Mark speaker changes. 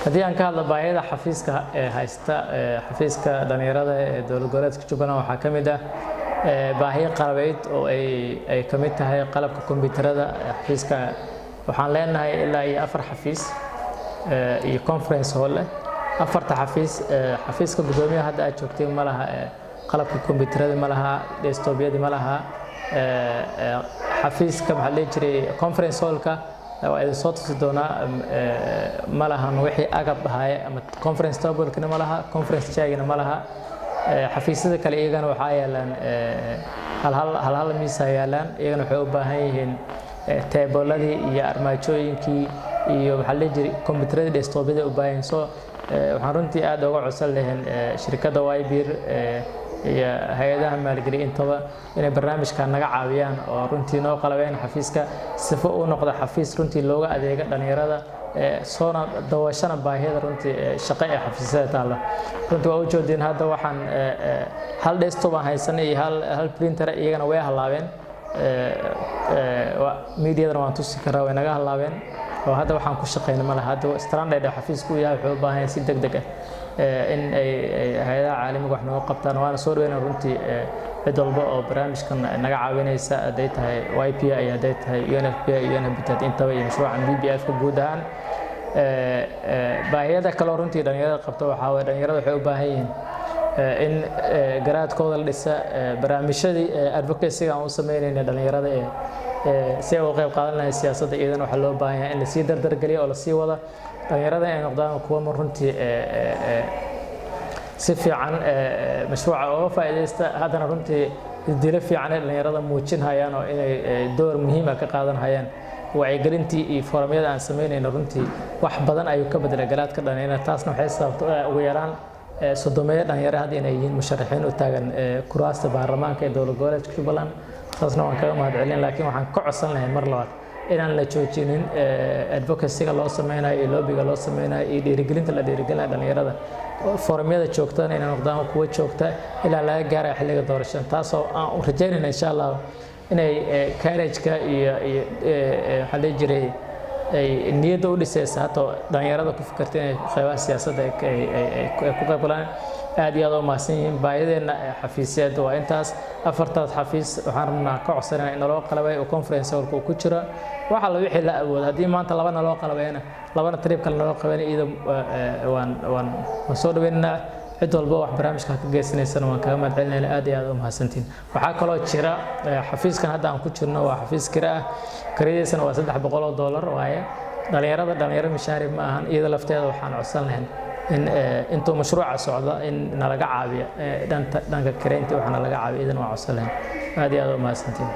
Speaker 1: Haddii aan ka hadlo baahida xafiiska ee haysta xafiiska dhalinyarada ee dowlad goboleedka Jubbaland, waxaa ka mid ah baahiyo qalabeyd oo ay ka mid tahay qalabka kombiyuutarada. Xafiiska waxaan leenahay ilaa iyo afar xafiis iyo conference hall leh. Afarta xafiis, xafiiska guddoomiyaha hadda aad joogtay ma laha qalabka kombiyuutarada, ma laha desktopyadii, ma laha. Xafiiska, maxaa la dhihi jiray, conference hallka waa idin soo tusi doonaa, ma lahan wixii agab ahaaye ama conference tablekina ma laha, conference chairgina ma laha. Xafiisyada kale iyagana waxaa yaalaan hal hal miis yaalaan. Iyagana waxay u baahan yihiin teeboladii iyo armaajooyinkii iyo, maxaa la dhihi jiray, kombiyuutaradii, desktopyada u baahan yihiin. So waxaan runtii aad uga codsan lahayn shirkadda YPIR iyo hay-adaha maalgeliya intaba inay barnaamijkan naga caawiyaan oo runtii noo qalabeen xafiiska, sifo uu noqdo xafiis runtii looga adeega dhalinyarada, soona dawashana baahida runtii shaqo ee xafiisyada taalla. Runtii waa ujeedin, hadda waxaan hal desktop aan haysanay iyo hal printer, iyagana way halaabeen. Mediadana waan tusi karaa, way naga halaabeen oo hadda waxaan ku shaqeyna ma laha. Hadda stranded xafiisku uu yahay, wuxuu u baahan yahay si deg deg ah in ay hay-adaha caalamiga wax nooga qabtaan. Waana soo dhaweyna runtii cid walba oo barnaamijkan naga caawinaysa, hadday tahay YPA iyo hadday tahay UNFPA iyo UN Habitat intaba iyo mashruucan BBF ka guud ahaan. Baahiyada kaloo runtii dhalinyarada qabto waxaa waye, dhalinyarada waxay u baahan yihiin in garaadkooda la dhisa. Barnaamijyadii advocacy-ga aan u sameynayna dhalinyarada ee si ay uga qayb qaadan lahayd siyaasadda, iyadana waxaa loo baahan yahay in lasii dardargeliyo oo lasii wada dhalinyarada inay noqdaan kuwa runtii si fiican mashruuca uga faa'iidaysta. Haddana runtii dilo fiican ay dhalinyarada muujin hayaan oo inay door muhiim ah ka qaadan hayaan wacyigelintii iyo forumyada aan sameynayno, runtii wax badan ayuu ka bedelay garaadka dhalinyarada. Taasna waxay sababtay ugu yaraan 30-meeyo dhalinyaro hadda inay yihiin musharaxiin u taagan kuraasta baarlamaanka ee dowlad goboleedka Jubbaland. Taasna waan kaga mahad celin, laakiin waxaan ka codsan lahay mar labaad inaan la joojinin advocacy-ga loo sameynayo iyo lobbyga loo sameynayo iyo dhiirigelinta la dhiirigelinayo dhalinyarada. Forumyada joogtana inay noqdaan kuwo joogta ilaa laga gaarayo xilliga doorashada, taasoo aan u rajaynayna insha Allah inay courage-ka iyo waxaa dhihi jiray ay niyadda u dhisaysa hataa dhalinyarada ku fikirta inay qeybaha siyaasadda ay ku qayb galaan. Aad iyo aad u mahadsan yihiin. Baahideenna xafiisyeed waa intaas, afartaas xafiis. Waxaan rabnaa ka codsanayna in naloo qalabay oo conference hallka uu ku jiro waxa la wixii la awoodo. Haddii maanta laba naloo qalabayna, labana trip kale naloo qabayna, iyada waan soo dhaweynaynaa. Cid walba wax barnaamijka ka geysanaysana waan kaga mahad celinayna. Aad iyo aad u mahadsantiin. Waxaa kaloo jira xafiiskan hadda aan ku jirno waa xafiis kira ah, kiradiisana waa $300 waaye. Dhalinyarada dhalinyaro mishaari ma ahan. Iyada lafteeda waxaan codsan lahayn in intuu mashruuca socdo in nalaga caabiyo dhanka kireynta, waxaa nalaga caabiyo, iyadana waan codsan lahayn. Aad iyo aad u mahadsantiin.